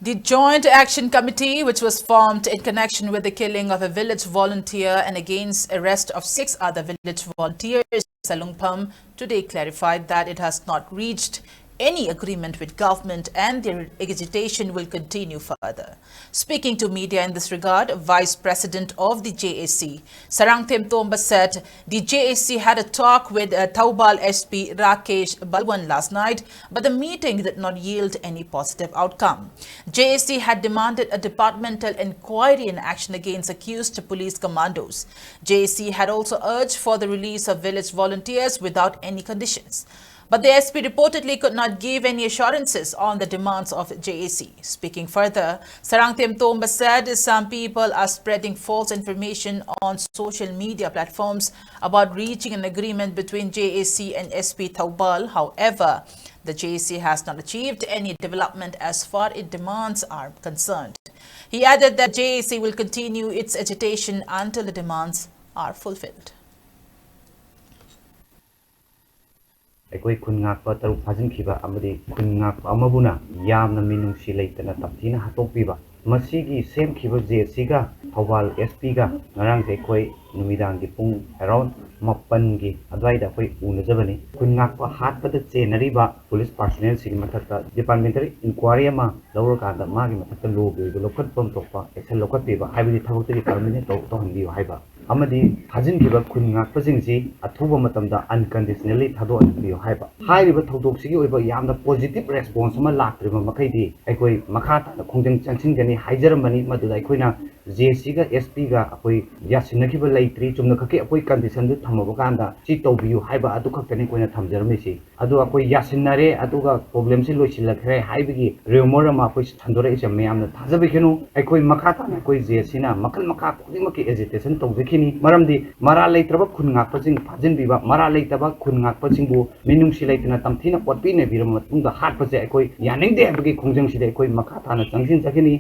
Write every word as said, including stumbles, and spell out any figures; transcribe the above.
The Joint Action Committee, which was formed in connection with the killing of a village volunteer and against arrest of six other village volunteers in Salungpham, today clarified that it has not reached any agreement with government and their agitation will continue further. Speaking to media in this regard, Vice President of the J A C, Sarangthem Tomba, said the J A C had a talk with uh, Thoubal S P Rakesh Balwan last night, but the meeting did not yield any positive outcome. J A C had demanded a departmental inquiry and action against accused police commandos. J A C had also urged for the release of village volunteers without any conditions. But the S P reportedly could not give any assurances on the demands of J A C. Speaking further, Sarangthem Tomba said some people are spreading false information on social media platforms about reaching an agreement between J A C and S P Thoubal. However, the J A C has not achieved any development as far as demands are concerned. He added that J A C will continue its agitation until the demands are fulfilled. ꯑꯩꯈꯣꯏ ꯈꯨꯟ ꯉꯥꯛꯄ ꯇꯔꯨꯛ ꯐꯥꯖꯤꯟꯈꯤꯕ ꯑꯃꯗꯤ ꯈꯨꯟ ꯉꯥꯛꯄ ꯑꯃꯕꯨꯅ ꯌꯥꯝꯅ ꯃꯤꯅꯨꯡꯁꯤ ꯂꯩꯇꯅ ꯇꯝꯊꯤꯅ ꯍꯥꯠꯇꯣꯛꯄꯤꯕ, ꯃꯁꯤꯒꯤ ꯁꯦꯝꯈꯤꯕ ꯖꯦ ꯑꯦꯁ ꯁꯤꯒ ꯊꯧꯕꯥꯜ ꯑꯦꯁ ꯄꯤꯒ ꯉꯔꯥꯡꯁꯦ ꯑꯩꯈꯣꯏ ꯅꯨꯃꯤꯗꯥꯡꯒꯤ ꯄꯨꯡ ꯑꯦꯔꯥꯎꯟ ꯃꯥꯄꯟꯒꯤ ꯑꯗꯨꯋꯥꯏꯗ ꯑꯩꯈꯣꯏ ꯎꯅꯖꯕꯅꯤ꯫ ꯈꯨꯟ ꯉꯥꯛꯄ ꯍꯥꯠꯄꯗ ꯆꯦꯟꯅꯔꯤꯕ ꯄꯨꯂꯤꯁ ꯄꯥꯔꯁꯣꯅꯦꯜꯁꯤꯒꯤ ꯃꯊꯛꯇ ꯗꯤꯄꯥꯔꯠꯃꯦꯟꯇꯦꯜ ꯏꯟꯀ꯭ꯋꯥꯔꯤ ꯑꯃ ꯂꯧꯔꯀꯥꯟꯗ ꯃꯥꯒꯤ ꯃꯊꯛꯇ ꯂꯣꯒꯤ ꯑꯣꯏꯕ ꯂꯧꯈꯠꯐꯝ ꯊꯣꯛꯄ ꯑꯦꯛꯁꯟ ꯂꯧꯈꯠꯄꯤꯕ, ꯍꯥꯏꯕꯗꯤ ꯊꯕꯛꯇꯒꯤ ꯇꯔꯃꯤꯅꯦꯠ ꯇꯧꯍꯟꯕꯤꯌꯨ ꯍꯥꯏꯕ, ꯑꯃꯗꯤ ꯐꯥꯖꯤꯟꯈꯤꯕ ꯈꯨꯟ ꯉꯥꯛꯄꯁꯤꯡꯁꯤ ꯑꯊꯨꯕ ꯃꯇꯝꯗ ꯑꯟꯀꯟꯗꯤꯁꯅꯦꯜꯂꯤ ꯊꯥꯗꯣꯛꯍꯟꯕꯤꯌꯨ ꯍꯥꯏꯕ꯫ ꯍꯥꯏꯔꯤꯕ ꯊꯧꯗꯣꯛꯁꯤꯒꯤ ꯑꯣꯏꯕ ꯌꯥꯝꯅ ꯄꯣꯖꯤꯇꯤꯚ ꯔꯦꯁꯄꯣꯟꯁ ꯑꯃ ꯂꯥꯛꯇ꯭ꯔꯤꯕ ꯃꯈꯩꯗꯤ ꯑꯩꯈꯣꯏ ꯃꯈꯥ ꯇꯥꯅ ꯈꯣꯡꯖꯪ ꯆꯪꯁꯤꯟꯒꯅꯤ ꯍꯥꯏꯖꯔꯝꯕꯅꯤ꯫ ꯃꯗꯨꯗ ꯑꯩꯈꯣꯏꯅ ꯖꯦ ꯑꯦꯁ ꯁꯤꯒ ꯑꯦꯁ ꯄꯤꯒ ꯑꯩꯈꯣꯏ ꯌꯥꯁꯤꯟꯅꯈꯤꯕ ꯂꯩꯇ꯭ꯔꯤ, ꯆꯨꯝꯅꯈꯛꯀꯤ ꯑꯩꯈꯣꯏ ꯀꯟꯗꯤꯁꯟꯗꯨ ꯊꯝꯃꯕ ꯀꯥꯟꯗ ꯁꯤ ꯇꯧꯕꯤꯌꯨ ꯍꯥꯏꯕ ꯑꯗꯨ ꯈꯛꯇꯅꯤ ꯑꯩꯈꯣꯏꯅ ꯊꯝꯖꯔꯝꯃꯤꯁꯤ꯫ ꯑꯗꯨ ꯑꯩꯈꯣꯏ ꯌꯥꯁꯤꯟꯅꯔꯦ, ꯑꯗꯨꯒ ꯄ꯭ꯔꯣꯕ꯭ꯂꯦꯝꯁꯤ ꯂꯣꯏꯁꯤꯜꯂꯛꯈ꯭ꯔꯦ ꯍꯥꯏꯕꯒꯤ ꯔꯤꯃꯣꯔ ꯑꯃ ꯑꯩꯈꯣꯏ ꯁꯟꯗꯣꯔꯛꯏꯁꯦ ꯃꯌꯥꯝꯅ ꯊꯥꯖꯕꯤꯒꯅꯨ꯫ ꯑꯩꯈꯣꯏ ꯃꯈꯥ ꯇꯥꯅ ꯑꯩꯈꯣꯏ ꯖꯦ ꯑꯦꯁ ꯁꯤꯅ ꯃꯈꯜ ꯃꯈꯥ ꯈꯨꯗꯤꯡꯃꯛꯀꯤ ꯑꯦꯖꯤꯇꯦꯁꯟ ꯇꯧꯖꯈꯤꯅꯤ꯫ ꯃꯔꯝꯗꯤ ꯃꯔꯥꯜ ꯂꯩꯇ꯭ꯔꯕ ꯈꯨꯟ ꯉꯥꯛꯄꯁꯤꯡ ꯐꯥꯖꯤꯟꯕꯤꯕ, ꯃꯔꯥꯜ ꯂꯩꯇꯕ ꯈꯨꯟ ꯉꯥꯛꯄꯁꯤꯡꯕꯨ ꯃꯤꯅꯨꯡꯁꯤ ꯂꯩꯇꯅ ꯇꯝꯊꯤꯅ ꯑꯣꯠꯄꯤ ꯅꯩꯕꯤꯔꯕ ꯃꯇꯨꯡꯗ ꯍꯥꯠꯄꯁꯦ ꯑꯩꯈꯣꯏ ꯌꯥꯅꯤꯡꯗꯦ ꯍꯥꯏꯕꯒꯤ ꯈꯣꯡꯖꯪꯁꯤꯗ ꯑꯩꯈꯣꯏ ꯃꯈꯥ ꯇꯥꯅ ꯆꯪꯁꯤꯟꯖꯈꯤꯅꯤ꯫